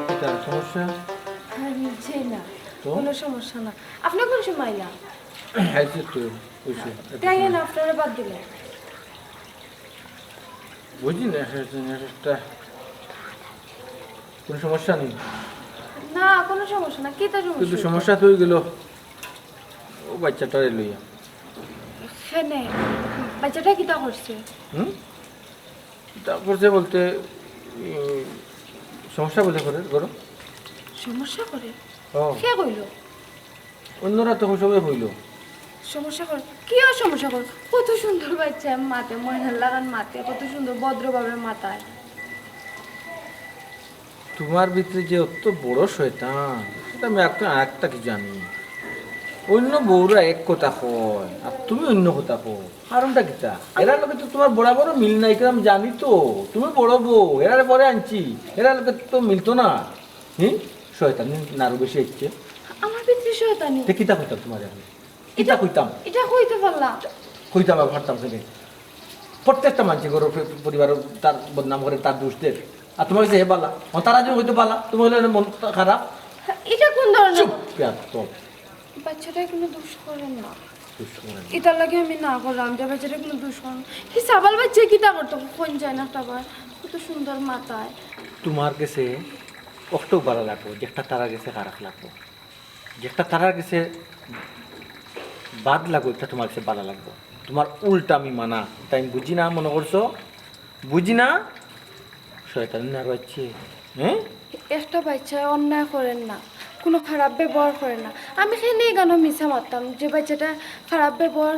কিতা সমস্যা? আরে, জি না, তো? কুনু সমস্যা না। আপনে কুন সময় আইলা? আইছি তো, অইছে। তাই না, আপনারে বাদ দিলে। বুঝি না, একটা কুনু সমস্যা নি? না, কুনু সমস্যা না। কিতা সমস্যা কিন্তু অইছে? সমস্যা তো অইগেলো, ও বাচ্চাটারে লইয়া। কেনে? বাচ্চাটা কিতা করছে? হুম? কিতা করছে বলতে, উম, সমস্যা বলে করে, করো। সমস্যা করে? ও। কে কইলো? অন্যরা তো সবে কইলো। সমস্যা করে? কি আর সমস্যা করে? কত সুন্দর বাচ্চা মাতে, ময়নার লাখান মাতে, কত সুন্দর ভদ্রভাবে মাতায়। তোমার ভিতরে যে অত বড় শয়তান, সেটা আমি একটা, একটা কি জানি। অন্য বউরা এক কথা কয়, আর তুমি অন্য কথা কও। কারণটা কিতা? এরার লগে তো তোমার বরাবরও মিল নাই, কারণ আমি জানি তো, তুমি বড় বউ, এরারে পরে আনছি, এরার লগে তো মিলতো না। হুম? শয়তানি নারু বেশি হচ্ছে। আমার ভিতরে শয়তানি? তে কিতা কইতাম তোমার আমি? কিতা কইতাম? এটা কইতে পারলা? কইতাম আর পারতাম কেনে? প্রত্যেকটা মানষে ঘরর পে-, পরিবারর তার বদনাম করে, তার দোষ দের। আর তোমার কাছে হে বালা। ও তারা যে হয়তো বালা, তোমার হইলে মন খারাপ। এটা কোন ধরনের? চুপ, বেয়াদব। বাচ্চাটায় কুনু দোষ করে না। দোষ করে না। ইতার লাগি আমি না করলাম যে বাচ্চাটায় কুনু দোষ করে না। কি সাবাল বাচ্চায় কিতা করতো? কোন যায় না একটা বার। কত সুন্দর মাতায়। তোমার গেছে অখটাউ বালা লাগবো, যেটা তারার গেছে খারাপ লাগবো। যেটা তারার গেছে বাদ লাগবো, এটা তোমার গেছে বালা লাগবো। তোমার উল্টা আমি মানা, তাই আমি বুঝি না মনে করছো? বুঝি না? শয়তানি না রয়েছে, হ্যাঁ? একটা বাচ্চায় অন্যায় করের না, কুনু খারাপ ব্যবহার করের না। আমি কেনে ইখানো মিছা মাততাম যে বাচ্চাটায় খারাপ ব্যবহার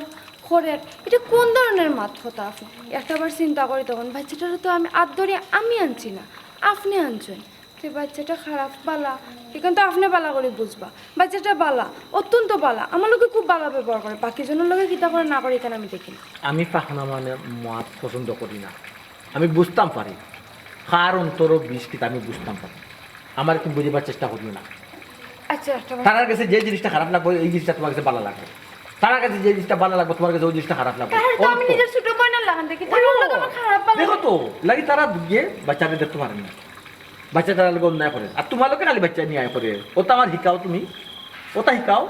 করের? এটা কোন ধরনের মাত কথা আপনে? একটা বার চিন্তা করি তখন, বাচ্চাটারে তো আমি আত ধরি আমি আনছি না, আপনে আনছইন। তে বাচ্চাটা খারাপ বালা, ইখান তো আপনে বালা করি বুঝবা। বাচ্চাটা বালা, অত্যন্ত বালা, আমার লগে খুব বালা ব্যবহার করে, বাকি জনর লগে কিতা করে না করে ইখান আমি দেখি না। আমি পাকনা মানষর মাত পছন্দ করি না, আমি বুঝতাম পারি, কার অন্তরো বিষ কিতা আমি বুঝতাম পারি। আমারে তুমি বুঝাইবার চেষ্টা করিও না। আচ্ছা, একটা কথা। তারার গেছে যে জিনিসটা খারাপ লাগবো, এই জিনিসটা তোমার গেছে বালা লাগবো। তারার গেছে যে জিনিসটা বালা লাগবো, তোমার গেছে ওই জিনিসটা খারাপ লাগবো। তারারে তো আমি নিজের ছোট বইনর লাখান দেখি, তারার লগে আমার খারাপ বালা দেখো তো, লাগি তারা দুইয়ে বাচ্চারে দেখতে পারেন না। বাচ্চা তারার লগে অন্যায় করে, আর তোমার লগে খালি বাচ্চায় ন্যায় করে। ওটা আমার হিকাও তুমি, ওটা হিকাও।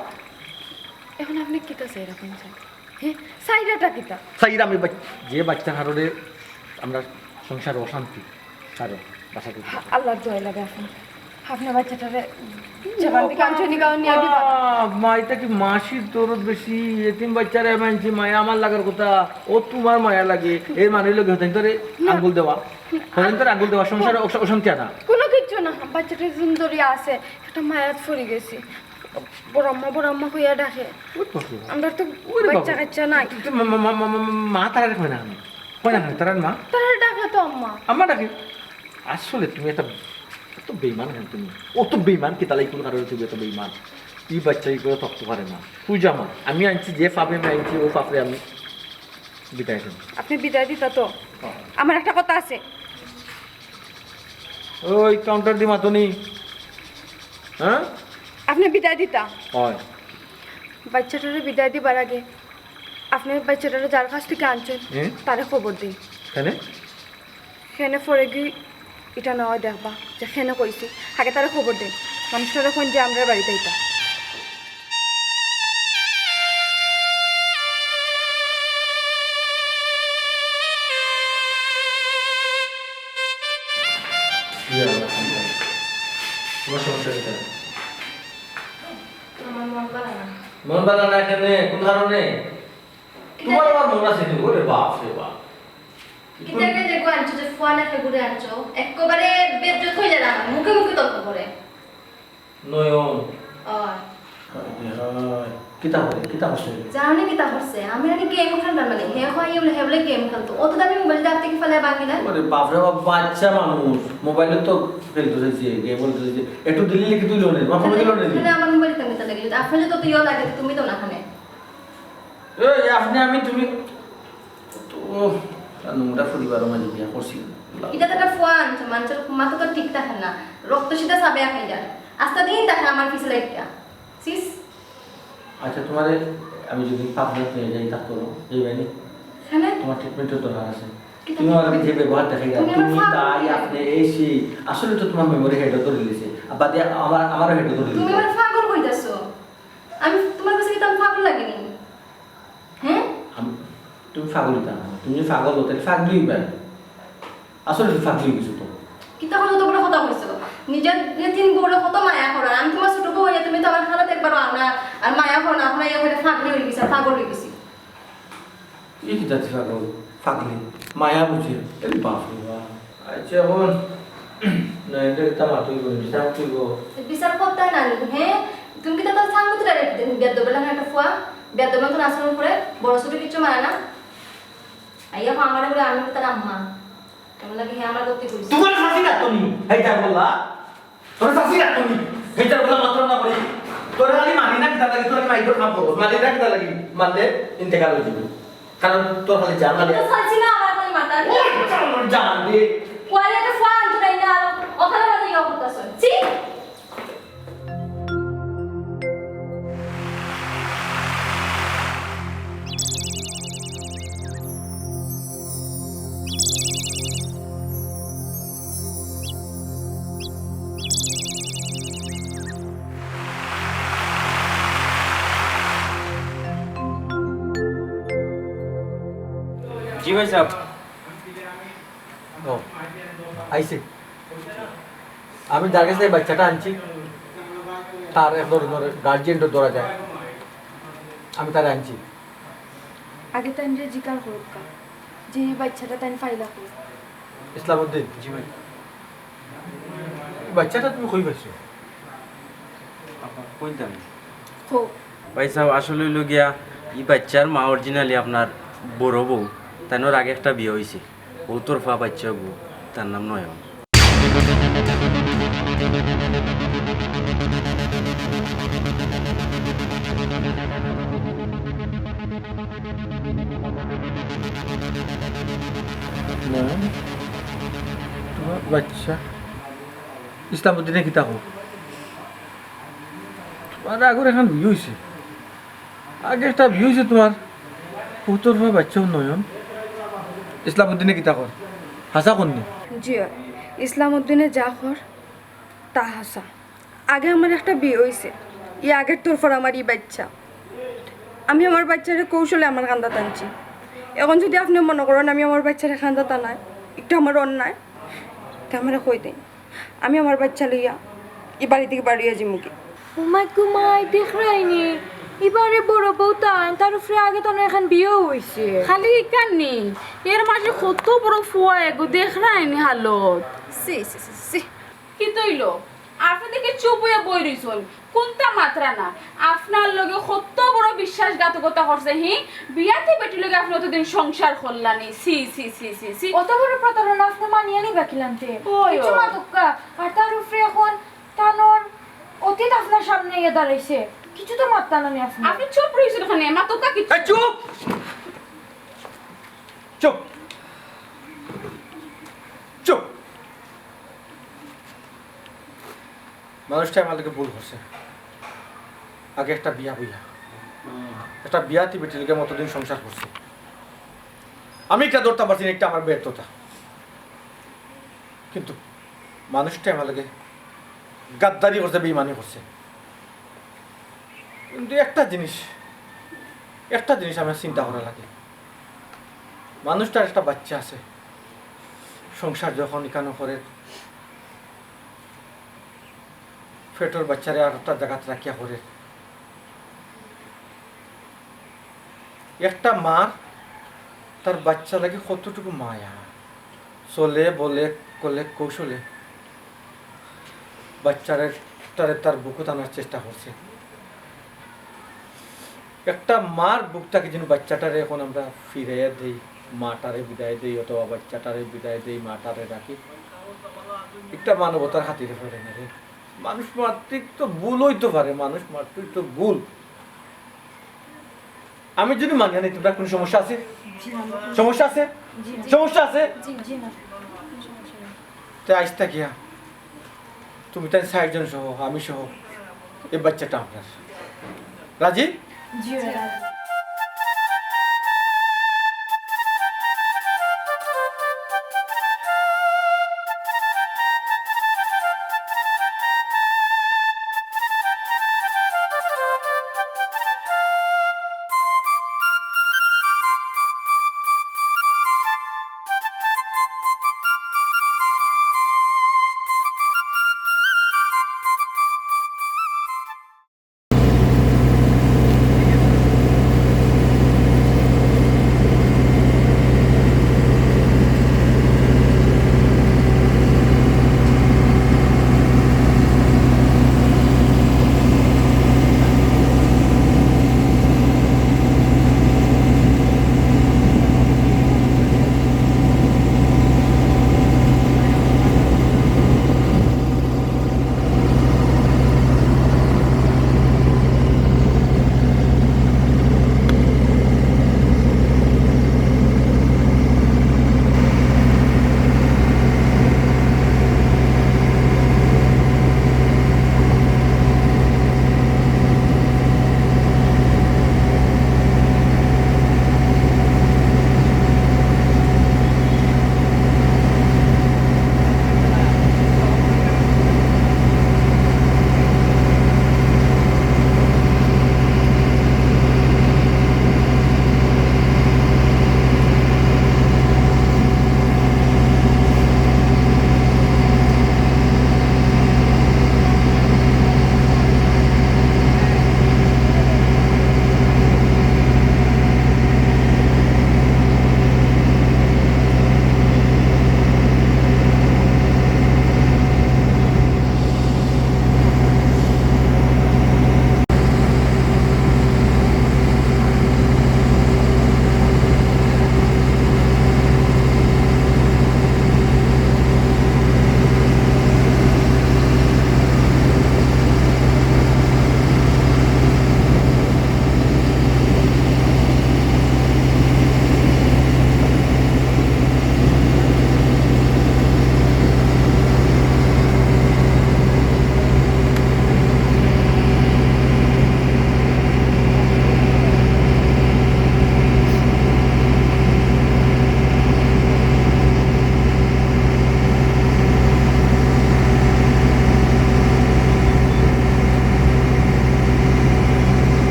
এখন আপনে কিতা চাইরা কইন চাই? হে, চাইরাটা কিতা? চাইরা আমি বাচ-, যে বাচ্চার কারণে আমরা সংসার অশান্তি, কারণ বাসা থেকে। আল্লাহর দোয়াই লাগে আপনে। আপনে বাচ্চাটারে যেখান থেকে আনছইন, নিগাও নিয়া দিবা। বাপ, মা, এটা কি মাসির দরদ বেশি? এতিম বাচ্চারে আমি আনছি, মায়া আমার লাগার কথা। ও তোমার মায়া লাগে, এর মানে হইলো কি হতেন তোরে না। আঙ্গুল দেওয়া? হতেন তোরে আঙ্গুল দেওয়া, সংসারে অশা-, অশান্তি আনা? কুনু কিচ্ছু না, বাচ্চাটা সুন্দরী আছে, একটা মায়াত পড়ি গেছি। বড় আম্মা, বড় আম্মা কইয়া ডাকে। ওই বাবা। আমরা তো ওরে বাবা। বাচ্চা কাচ্চা নাই। তো মা, মা, মা, মা, মা, মা তারারে কয় না আমি। কয় না কেন? তারার মা? তারারে ডাকে তো আম্মা। আম্মা ডাকে? আসলে তুমি একটা, এত বেইমান কেন তুমি? অত বেইমান কিতার লাগি, কোন কারণে তুমি এত বেইমান? এই বাচ্চা এই করে থাকতে পারে না। তুই যা মা, আমি আনছি যে পাপে আমি আনছি, ও পাপরে আমি বিদায় দেব। আপনে বিদায় দিতা তো? হ্যাঁ। আমার একটা কথা আছে। ওই কাউন্টার দি মাতনি। হ্যাঁ? আপনে বিদায় দিতা? হয়। বাচ্চাটারে বিদায় দিবার আগে আপনে বাচ্চাটারে যার কাছ থেকে আনছইন, হুম। তারে খবর দিন। কেনে? কেনে পরে গিয়া ইটা না অয় দেখবা, যে কেনে কইছি। আগে তারে খবর দিন। মানুষটারে কইন যে আমরার বাড়িত আইতা। ইয়া, তোমার সমস্যা কিতা? আমার মন ভালা না। মন ভালা না কেনে? কোন কারণে? তোমার আবার মন আছে নি? ওরে বাপ রে বাপ। কিতা কে যে গো আনছো যে ফুয়া না কে ঘুরে আনছো? একেবারে বেজ্জত হয়ে যায় না, মুখে মুখে তর্ক করে। নয়ন। অয়। কিতা করে, কিতা করছে? জানি কিতা করছে? আমি জানি গেম খেলবার মানে, হে কয় ইয়ে বলে, হে বলে গেম খেলতো। অত দামি মোবাইল হাত থাকি ফালাই ভাঙি না। ওরে বাপরে বাপ, বাচ্চা মানুষ, মোবাইলে তো খেলতো চাইছে, গেম খেলতো চাইছে। একটু দিলে লিখে তুই লোনে, মা ফোনে দিল নে। মানে আমার মোবাইল তুমি তো লাগে, আপনার যদি ইয়ে লাগে, তুমি তো না খানে। এই, আপনি, আমি, তুমি, তো, নোংরা পরিবারর মাঝে বিয়া করছি। ইটা তো একটা ফুয়া আনছে, মানুষের মাথা তো ঠিক থাকে না। রক্ত সিধা সাবে আঁকাই যায়। আস্তা দিন থাকে আমার পিছে লাগিয়া। সিস। আচ্ছা, তোমারে আমি যদি পাবনাত নিয়ে যাই, তা করো, যাইবানি? কেনে? তোমার ট্রিটমেন্টের দরকার আছে। কিতা তুমি আমার যে ব্যবহার দেখাই না, তুমি আমার তুমি ফাগল তাই, হয়ে আপনি এই সেই, আসলে তো তোমার মেমোরি হেডও ধরে দিয়েছে। আর বাদে আমার, আমারও হেডও ধরে তুমি দিয়েছে। আমার ফাগল কইতাছো? আমি তোমার কাছে কিতা আমি ফাগল লাগিনি? হ্যাঁ? আমি, তুমি ফাগল হইতা না। তুমি যদি ফাগল হতে, ফাগলি হইবা। আসলে তুমি ফাগলি হয়ে গেছো তো। কিতা কইছো তো বড় কথা কইছো। নিজের যে তিন বউরে কত মায়া করো। আমি তোমার ছোট বউ হইয়া তুমি তো আমার খালাত একবার আও না, আর মায়া করো না, এখন ইয়া করে ফাগলি হয়ে গেছে, ফাগল হয়ে গেছি। এই কি জাতি ফাগল? ফাগলি। মায়া বুঝে। এই বাপ রে বাপ। আচ্ছা, এখন না, এটা একটা মাতুই করে, বিচার তুই গো। বিচার করতে না নি, হ্যাঁ? তুমি কিতা তার সাংগত ডাইরেক্ট বেয়াদব লাগে একটা ফুয়া? বেয়াদব তো আচরণ করে, বড় ছোট কিচ্ছু মানে না। আইয়া আমারে বলে আমি তার আম্মা। কেমন লাগে হে আমার গতি কইছে। তোমার শাসি রাখতো নি, হেইটা বললা। তোর শাসি রাখতো নি, হেইটা বললা মাত্র না করি। তোর খালি মারি না কিতা লাগি, তোর খালি মাইর খাম করবো। মারি না কিতা লাগি, মারলে ইন্তেকাল হয়ে যাবে। কারণ তোর খালি জান লাগে। তো চাইছি না আমার খালি মাথা। ওই, তোর জান দিয়ে। কোয়ালে তো ফোন ধরে না, ওখানে বাজে ইয়ে করতেছ। ছি! জি ভাই সাহেব। ও, আইছে। আমি যার কাছে এই বাচ্চাটা আনছি, তার এক ধরনের গার্জিয়ানটা ধরা যায়। আমি তারে আনছি। আগে তাইনরে জিকার করুক্কা, যে এই বাচ্চাটা তাইন পাইলা কই? ইসলামউদ্দিন। জি ভাই। এই বাচ্চাটা তুমি কই পাইছো? আপা, কইতাম। কও। ভাই সাহেব, আসলে হইল গিয়া, এই বাচ্চার মা অরিজিনালি আপনার বড় বউ, তাইনর আগে একটা বিয়া হইছে, ও তরফা বাচ্চা বউ, তার নাম নয়ন। না, তোমার বাচ্চা ইসলামউদ্দিনে কিতা কও? তোমার আগর এখন বিয়া হইছে, আগে একটা বিয়া হইছে তোমার, পুতর ভাই বাচ্চাও নয়ন। ইসলামউদ্দিনে কিতা কর? হাছা কর নি? জি অয়, ইসলামউদ্দিনে যা কর তা হাছা। আগে আমার একটা বিয়া হইছে, ই আগর তরফর আমার ই বাচ্চা। আমি আমার বাচ্চারে কৌশলে আমার কান্দাত আনছি। এখন যদি আপনে মনো করইন আমি আমার বাচ্চারে কান্দাত আনাই, ইটা আমার অন্যায়, তে আমারে কই দেইন। আমি আমার বাচ্চা লইয়া ই বাড়ি থাকি বারইয়া যিমুগি। ও মাই গো মাই, দেখরায়নি, ইবারে বড় বউ তাইন, তার উপরে আগে তো অনো এখান বিয়াও হইছে। খালি ইখান নি, এর মাঝে কত বড় ফুয়া এগু, দেখরায়নি হালত। ছি, ছি, ছি, ছি। কিতা অইলো? আপনে দেখি চুপ অইয়া বই রইছইন, কুন্তা মাতরা না। আপনার লগে কত বড় বিশ্বাসঘাতকতা করছে, হি? বিয়াতি বেটির লগে আপনে অতদিন সংসার করলানি। ছি, ছি, ছি, ছি, ছি। অত বড় প্রতারণা আপনে মানিয়া নিবা কিলানতে? ওই, কিছু ওই। মাতুক্কা। আর তার উপরে এখন তানর অতীত আপনার সামনে আইয়া দাঁড়াইছে। কিছু তো মাততা নানি আপনে। আপনে চুপ রইছইন অখানে, মাতুক্কা কিছু। এই চুপ! চুপ! চুপ! মানুষটা আমার লগে ভুল করছে। আগে একটা বিয়া বইয়া, একটা বিয়াতি বেটির লগে অতদিন সংসার করছে। আমি ইটা ধরতাম পারছি না, ইটা আমার ব্যর্থতা। কিন্তু মানুষটা আমার লগে গাদ্দারি করছে, বেইমানি করছে। কিন্তু একটা জিনিস, একটা জিনিস আমার চিন্তা করা লাগে। মানুষটার একটা বাচ্চা আছে, সংসার যখন ইখানো করে, পেটর বাচ্চারে আর একটা জাগাত রাখিয়া করে। একটা মার তার বাচ্চা লাগি কতটুকু মায়া, চলে বলে কলে কৌশলে বাচ্চারে তারে তার বুকুত আনার চেষ্টা করছে। একটা মার বুক থাকি যেন বাচ্চাটারে এখন আমরা ফিরাইয়া দেই, মাটারে বিদায় দেই, অথবা বাচ্চাটারে বিদায় দেই, মাটারে রাখি। একটা মানবতার খাতিরে পারে না রে। মানুষ মাত্রই তো ভুল অইতো পারে, মানুষ মাত্রই তো ভুল। আমি যদি মানিয়া নেই, তোমরা কোনো সমস্যা আছে? সমস্যা আছে? সমস্যা আছে? তে আইজ থাকিয়া তুমি তাই চাইরজন সহ, আমি সহ, এই বাচ্চাটা আপনার। রাজি?